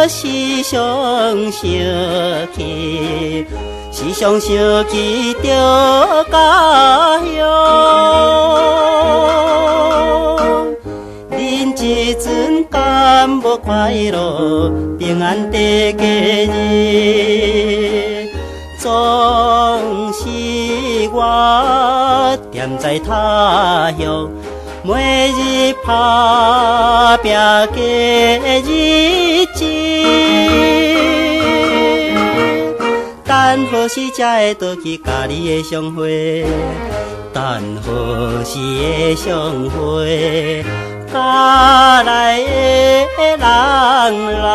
時常想起，時常想起著家鄉。恁這陣敢無快樂，平安地過日？總是我踮在他鄉，每日打拼過日子，等何時才會倒去佮你的相會？等何時會相會？家內的人啦。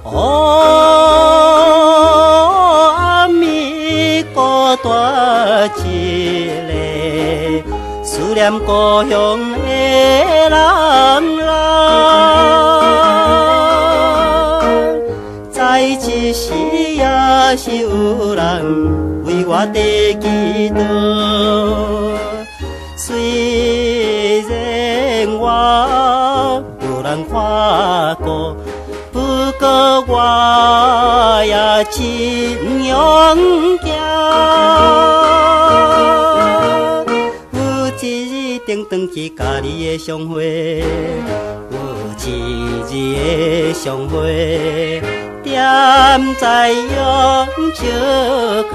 哦，暗暝孤單一个，思念故鄉的人啦。在這時也是有人為我在祈禱，雖然我無人看顧，不過我也真勇敢。有一日定轉去佮你的相會，有一日的相會，踮在榕樹跤。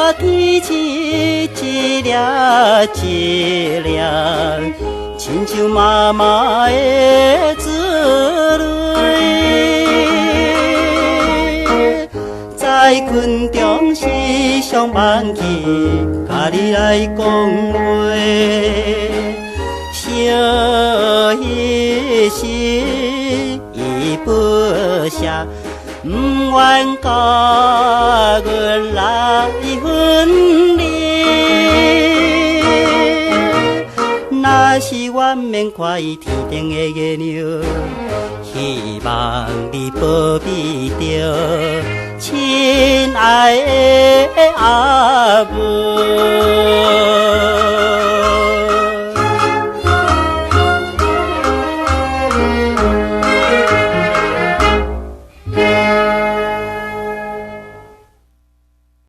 看天星一粒一粒，親像媽媽的珠淚，在困中時常夢起，佮你來講話，想彼時依依不捨，毋願佮阮來分離。若是我免看伊天頂的月亮，希望你保庇著親愛的阿母。